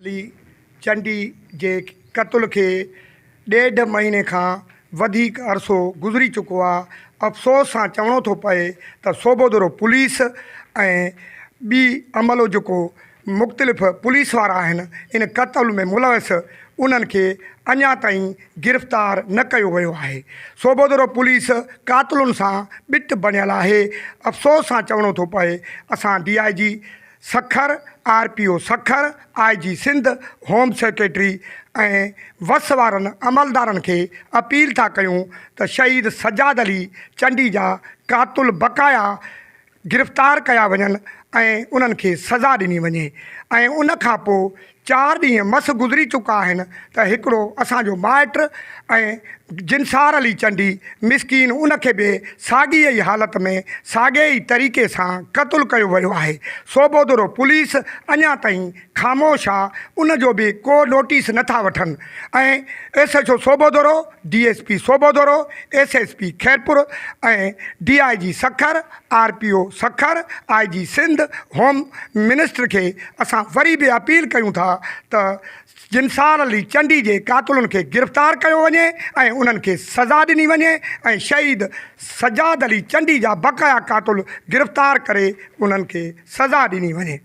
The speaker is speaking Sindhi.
علي چنڊي جي قتل کي ڏيڍ مهيني کان وڌيڪ عرصو گذري چڪو آ، افسوس سان چوڻو ٿو پئي ته صوبودرو پوليس ۽ ٻي عملو جيڪو مختلف پوليس وارا آهن ان قتل ۾ ملوث انهن کي اڃا تائين گرفتار نه ڪيو ويو آهي، صوبودرو پوليس قاتلن سان ٻٽ بڻيل آهي، افسوس سان چوڻو ٿو پئي اسان D I G Sukkur, R P O Sukkur, I G Sindh, home secretary ۽ وس وارن عملدارن کي اپيل ٿا ڪيون ته شهيد سجاد علي چنڊي جا قاتل بقايا گرفتار ڪيا وڃن ۽ انهن کي سزا ڏني وڃي ۽ ان کان پوء چار ڏينهن مس گذري چڪا آهن ته هڪڙو اسان جو مائٽ ۽ جنسار علي چنڊي مسڪين ان کي به ساڳي ئي حالت ۾ ساڳي ئي طريقي سان قتل ڪيو ويو آهي صوبودرو پوليس اڃا تائين خاموش آ ان جو به ڪو نوٽيس نٿا وٺن ۽ S H O Sobhodero D S P Sobhodero S S P Khairpur ۽ D I G Sukkur R P O Sukkur I G Sindh home minister کي اسان وري به اپيل ڪيون ٿا ته جنسار علي چنڊي جي قاتلن کي گرفتار ڪيو وڃي ۽ انهن کي سزا ڏني وڃي ۽ شهيد سجاد علي چنڊي جا بقايا قاتل گرفتار ڪري انهن کي سزا ڏني وڃي.